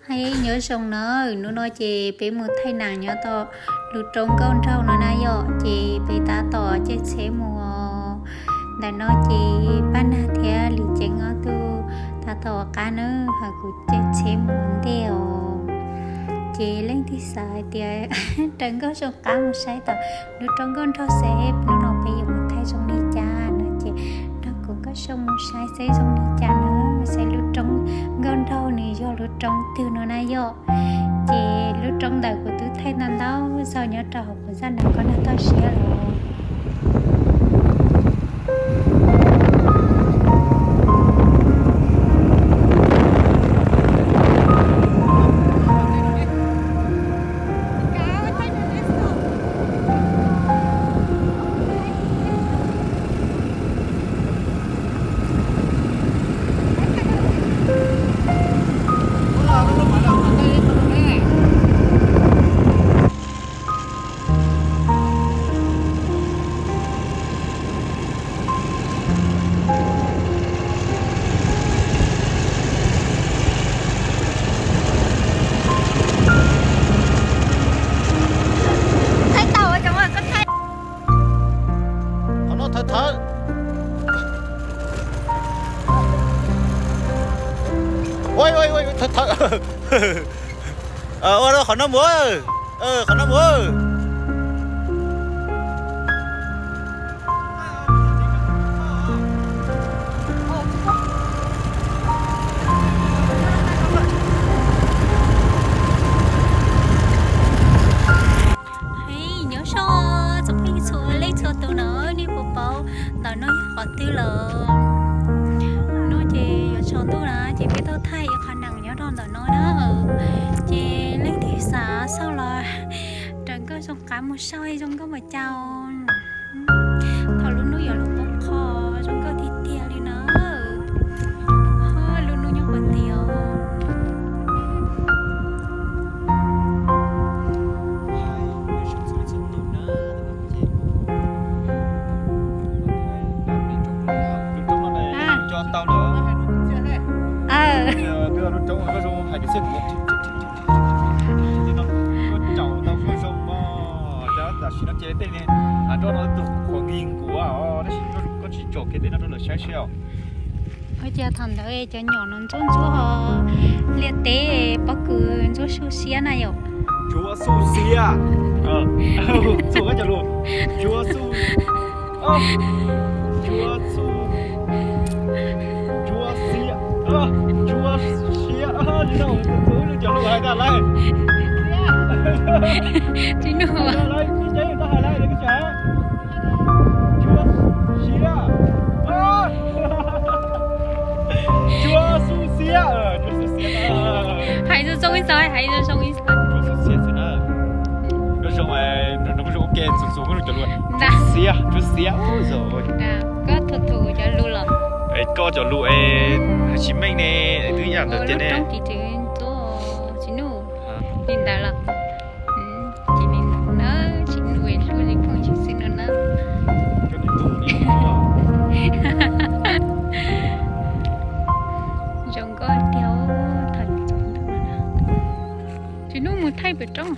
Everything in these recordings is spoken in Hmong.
Hais nyob zoo na, hnub no ces peb mus thaij nees nyob tom lub roob nkauj nraug no na yom, ces peb tab tom caij tsheb mus. Ntawm no ces Paj Nag thiab Lis Ceeb ob tug tab tom ua qab na, ho kuv caij tsheb mus ntej os. Ces leej twg xav hais tias raws nkauj zoo qab mus saib tom lub roob nkauj nraug seb hnub no peb yuav mus thaij zoo li cas no ces nrog kuv Nkauj Zoo mus saib seb zoo li cas na, saib lub roob nkauj nraug nws yog lub roob twg no na yom. Ces lub roob ntawd kuv twb thaij ntau ntau zaug nyob rau hauv kuv zaj nees Nkauj Nag Toj Siab los. Qhov no thawv thawv. Ua, ua, ua, thawv thawv. Ua rau qhov no mus, qhov no mus. Hais nyob zoo tsoom phooj ywg txhua leej txhua tus na, nej puas paub ntawm no yog qhov twg lawm? No ces yuav tsaus ntuj na ces peb tuaj thaij ib qhov nees nyob rau ntawm no na. Ces leej twg xav xauj los raws Nkauj Zoo qab mus saib zoo nkauj npaum cas. Thaum lub hnub yuav los poob qho zoo nkauj tiag tiag li na. Lub hnub nyob qhov tiag. Tam sim no ces tej niag nroj no tus qhuav nkeeg kuv os, tab sis koj tsis tsom kiag tej no rau lawv saib seb os. Ua cas thaum ntawd cov nyom no ntxuab ntxuab liaj teb pob kws ntxuab su siab na yom. Ntxuab su siab. Ntxuab cov lus. Ntxuab su. Ntxuab su. Ntxuab siab. Ntxuab siab. Tsis no tus cov lus hais tag lawm. Tsis no lawm, tsis hais lawm. Ntxuab siab. Ntxuab su siab. Hais zoo zoo ib zaug, hais zoo zoo ib zaug. Ntxuab su siab xwb na. Nkauj Zoo, Nkauj Zoo ua ke txuas txuas Nkauj Zoo cov lus. Ntxuab siab, ntxuab siab. Koj thu thu cov lus los. Koj cov lus es hais tsis meej ne, twb yam ntawd tiag ne. Tsis nug li ntawd los. Tsis li ntawd na, tsis nug li phooj ywg xwb no na. Zoo nkauj tiag, thaum txog ntawm no na. Tsis nug mus thaij pem roob.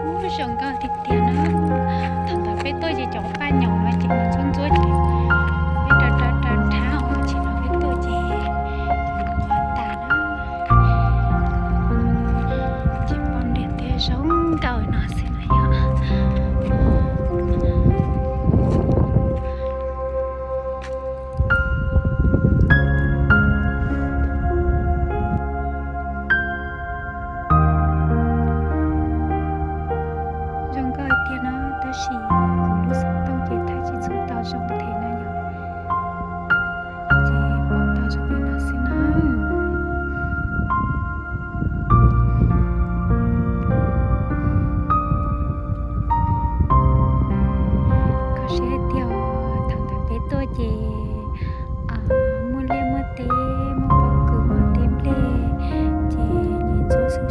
Ub, zoo nkauj tiag tiag na. Thaum ntawd peb tuaj ces cov paj nyoos no ces mus ntxuab ntxuab ces peb raws raws raws nrhab os, ces no peb tuaj ces mus qhov tas na. Ces pom ntiaj teb zoo nkauj no xwb na yom. Zoo nkauj tiag no, tab sis kuv lub xov tooj ces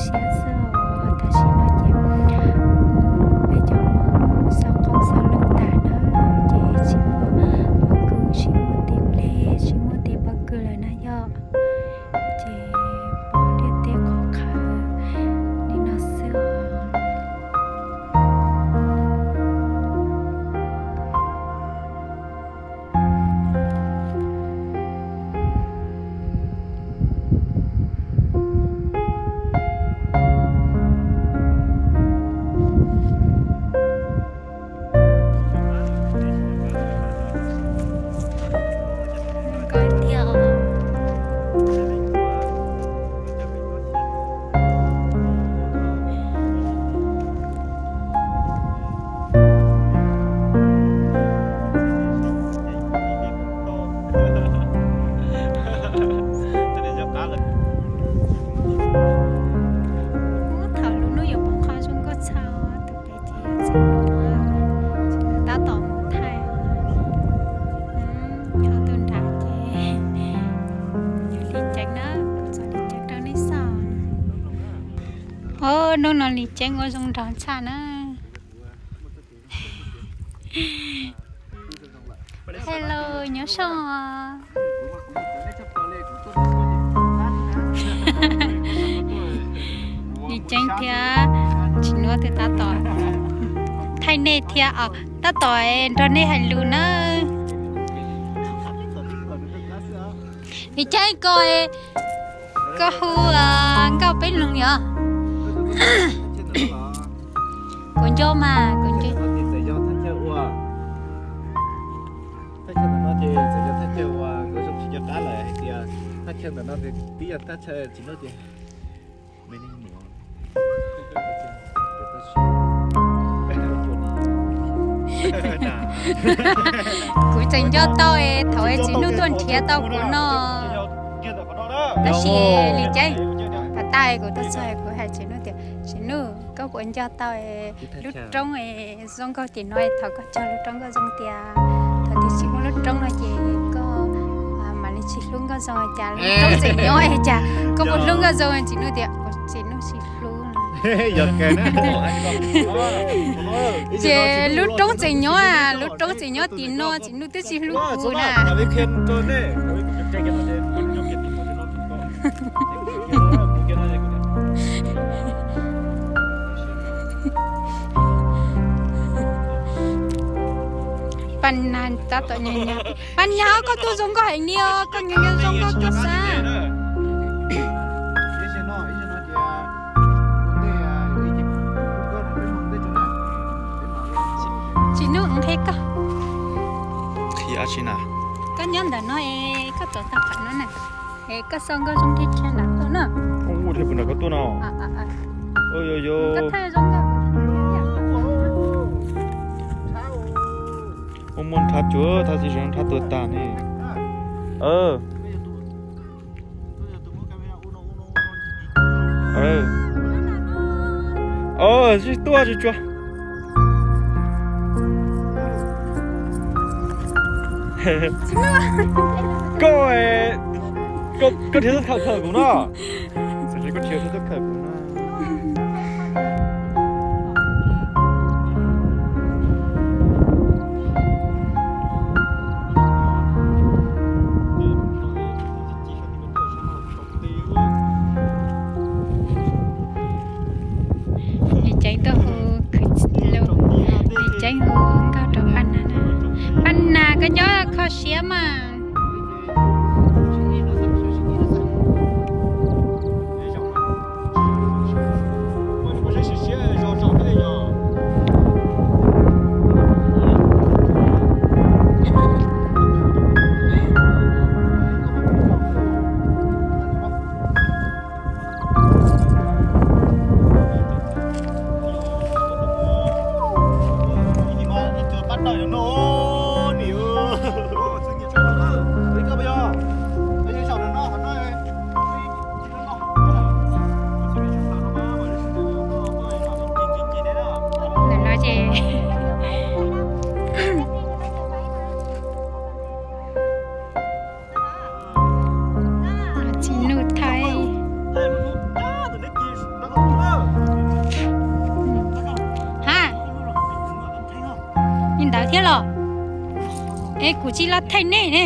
siab xwb os. Tam sim no ces peb cov Hmoob xav qaub xav loo tas na, ces tsis muaj pob kws, tsis muaj tej nplej, tsis muaj tej pob kws lawm na yog. Ces pom liaj teb qhov qhawv li no xwb os. Thaum lub hnub yuav poob qho zoo nkauj tshaj, tus pem ces yog txiv hluas, tab tom mus thaij. Ho tus nrad ces yog Lis Ceeb na, kuv txhom Lis Ceeb rau nej xauj. Os, hnub no Lis Ceeb ua zoo nraug tshaj na. Hello, nyob zoo. Lis Ceeb thiab Tsis Nuj twb tab tom thaij nej thiab os, tab tom nrog nej hais lus na. Lis Ceeb, koj, koj hu Nkauj peb lus yom? Kuv nco mas, kuv nco. Thaj chaw ntawm no ces txawm yog thaj chaw uas nkauj zoo tsis nco qab lawm hais tias thaj chaw ntawm no twb yog thaj chaw Tsis Nuj ces kuv tseem nco tau es thaum Tsis Nuj tuaj nrhiav tau kuv no. Tab sis Lis Ceeb, pas tag kuv tuaj txog kuv hais Tsis Nuj tias, Tsis Nuj, koj puas nco tau lub roob zoo nkauj tim no, thaum koj cog lub roob nkauj zoo tias thaum twg tsis muaj lub roob no ces koj mam li tsis hlub nkauj zoo cas, lub roob tseem nyob es cas koj puas hlub nkauj zoo? Tsis Nuj tias, Tsis Nuj tsis hlub. Ces lub roob tseem nyob, lub roob tseem nyob tim no, Tsis Nuj twb tsis hlub kuv na. Paj Nag tab tom nyav nyav. Paj Nag, koj tuaj zoo nkauj heev li os, koj nyav nyav zoo nkauj tuaj xav. Tsis Nuj, nqhis koj. Koj nyob ntawm no es koj tuav tau qhov no na. Es koj xauj nkauj zoo thiab khiav nram tuaj na. Ua li puas nram koj tuaj no? Koj thaij zoo nkauj. Ua muaj nrhav cuag thaj tsis zoo nrhav tuag tag ne. Tsis tuaj tsis tsuag. Koj, koj, koj nrhiav tuaj khawm khawm kuv no. Koj nrhiav tuaj khawm kuv no. Lis Ceeb tuaj hu khwv lus, Lis Ceeb hu nkauj rau Paj Nag na. Paj Nag, koj nyob kho siab mas. Es kuv tsis los them nej ne.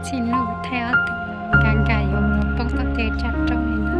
Txiv Nuj thaij ob tug nkag nkag yuav mus poob tom tej tsag roob li na.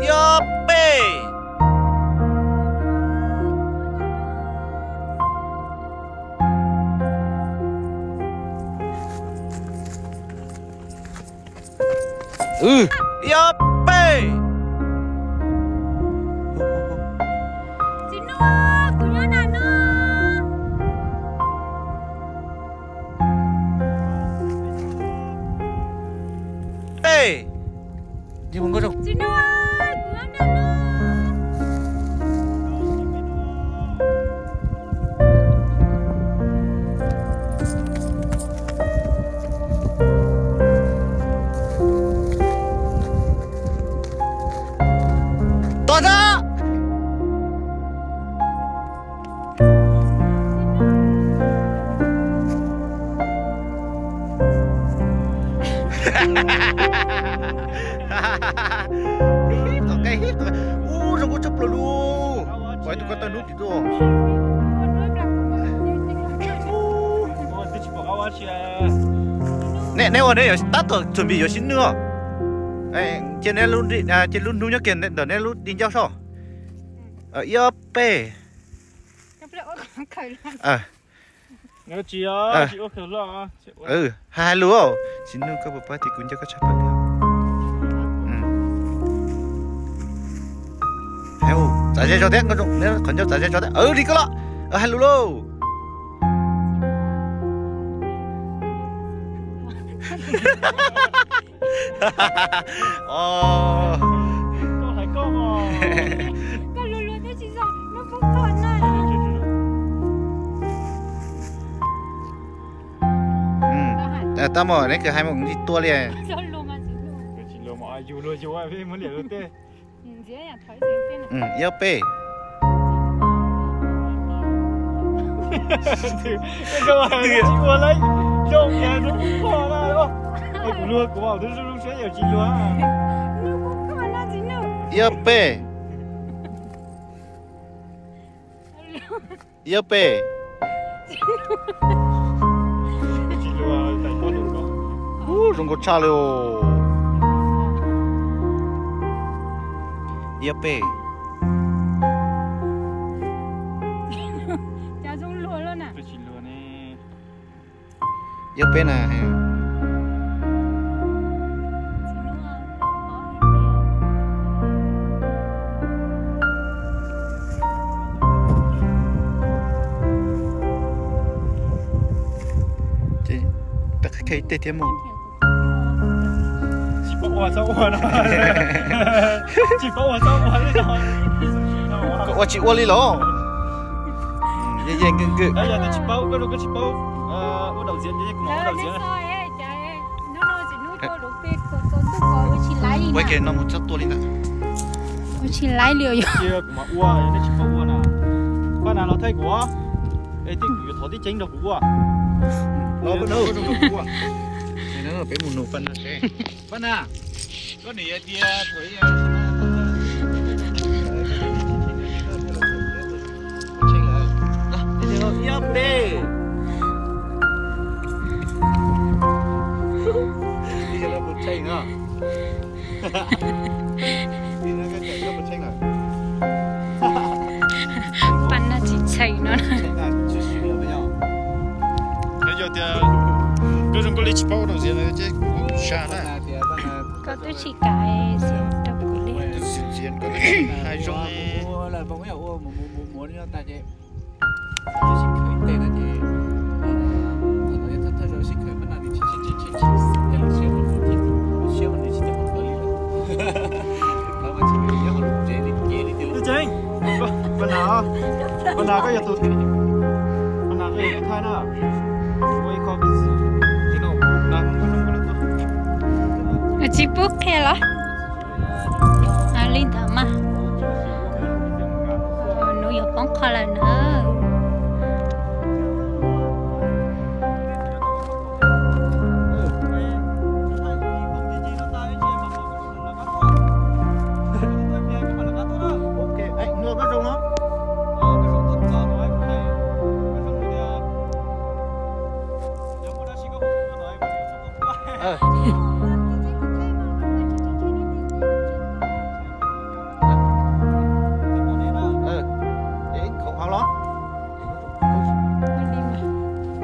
Ib ob peb. Ib ob peb. Txiv Nuj, kuv nyob na no. Ej, txiv Nuj, kuv nyob na no. Tos txog. Tom qab hib, ub, zoo nkauj tshaj plaws li. Ua tus ko taw nub tim tuaj. Neb, neb ua neb tab tom txuas npis yuav sib nwj os. Cia neb, cia lub hnub nyob kiag ntawm neb lub di ncauj soj. Ib ob peb. Hais lus, txiv Nuj, koj puas paub tias kuv nco koj tshaj plaws li? Txav ze zog thiab, qhov ncauj txav ze zog thiab. Li koj los, hais lus lauj. Tab mas neb kws hais mus kuv tsis tua li. Ib ob peb. Ib ob peb. Ib ob peb. Ub, zoo nkauj tshaj li os. Ib ob peb. Ib ob peb na. Ces tej thiab mus. Koj ua tsis ua li los? Yeej yeej nkwj nkwj. Ua ke no mus txhob tua li ntawd. Ua tsis laib li os. Ua na, los thaij kuv. Es kuv yuav thov tib ceeb rau kuv ua. Peb mus nug Paj Nag seb. Paj Nag, koj niam tias thaum ib, ib ob peb. Ib ob peb. Koj zoo nkauj li tsis paub ua dau xiav no ces kuv sab na. Koj twb tsis kam xiav rau kuv li. Tus xiav xiav koj twb tsis hais zoo li. Ceev, koj nas, koj nas koj yog tus, koj nas koj yog tus thaij na. Tsis pub qhia los? Li ntawd mas. Nws yuav poob qho lawm na.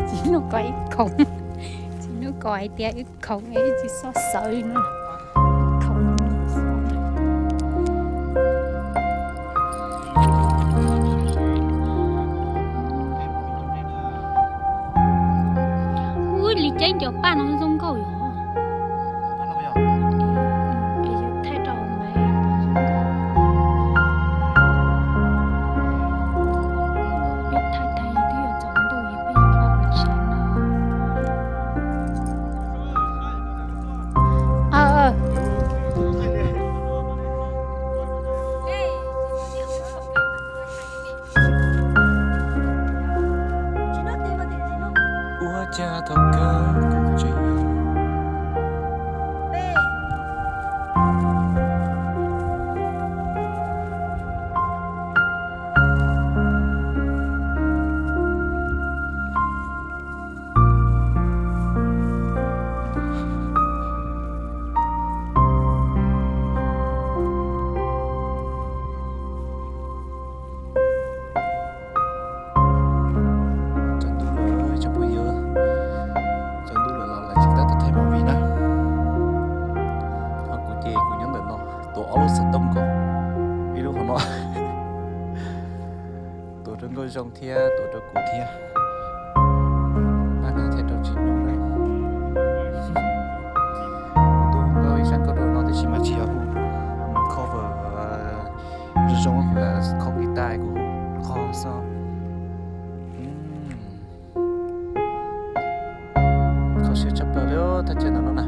Tsis nug koj ib khoom, tsis nug koj hais tias ib khoom es tsis xov xav no. Ub, Li Ceeb cov paj no zoo nkauj yom. Peb thaij rau hauv mas zoo nkauj. Peb thaij thaij twb yuav tsaus ntuj es peb yuav mus tsev no. Ua cas thaum kawg kuv tseem Tsaus ntuj lawm cov phooj ywg, tsaus ntuj lawm los lawv tsis tab tom thaij movie na. Ho kuv ces kuv nyob ntawm no tuav ob lub xov tooj nkaus, ib lub hauv no. Tuav rau Nkauj Zoo thiab tuav rau kuv thiab. Pab na thiaj rau tsis nug na. Kuv tub nkauj ib sab nkauj rau no tiam sis mas tsis yog hu cover zoo zoo, kuv lam cover guitar kuv hu qhov xwb. Kho siab tshaj plaws li thaj chaw no no na.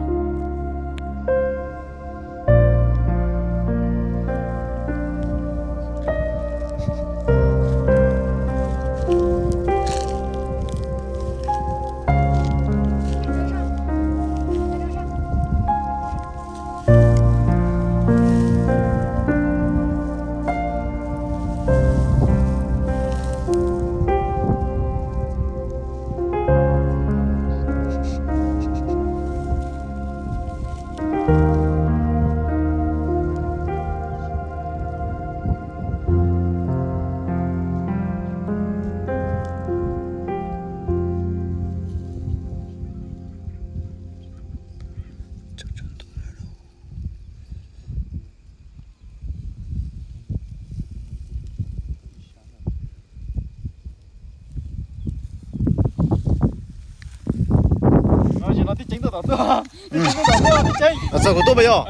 Txog kuv tuaj pas yog.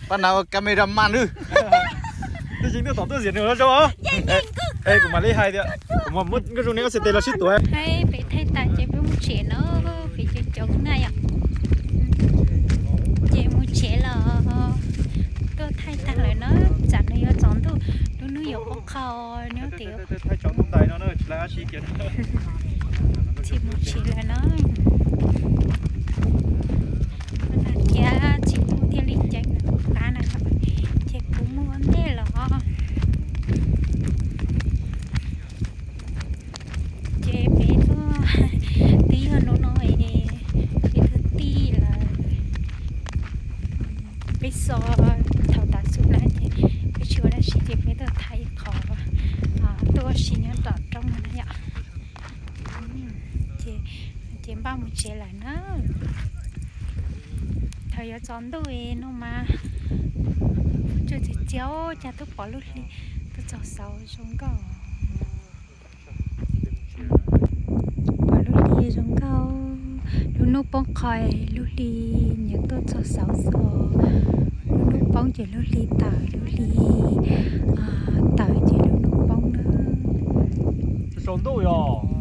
Pab na ua camera man lwm. Twb yeej tuaj tom tuaj ziam nws los zoo. Es kuv mam li hais tias kuv mam muab Nkauj Zoo neb ob txhais tes los sib tuav. Peb thaij tas ces peb mus tsev na, peb coob coob na yom. Ces mus tsev los, tuaj thaij tag lawm na, tsam no yuav tsaus ntuj, lub hnub yuav poob qho, nyob tias tsis mus tsev lawm na. Cia tsis mus thiaj li ceev qab na, ces kuv mus ua ntej los. Ces peb tuaj, twb yog hnub no es peb tus tij lawv, peb so thaum tav su na ces peb tsis ua dab tsi ces peb tuaj thaij qhov tuaj ua si nyob tom roob no na yom. Ces nws Ces npaj mus tsev lawm na. Thaum yuav tsaus ntuj no mas tsuj txias txias, cas twb pom lub hli tuaj txog saud zoo nkauj. Pom lub hli zoo nkauj, lub hnub poob qho lub hli nyias tuaj txog saud xwb. Lub hnub poob ces lub hli tawm, lub hli tawm ces lub hnub poob na. Tsaus ntuj yog.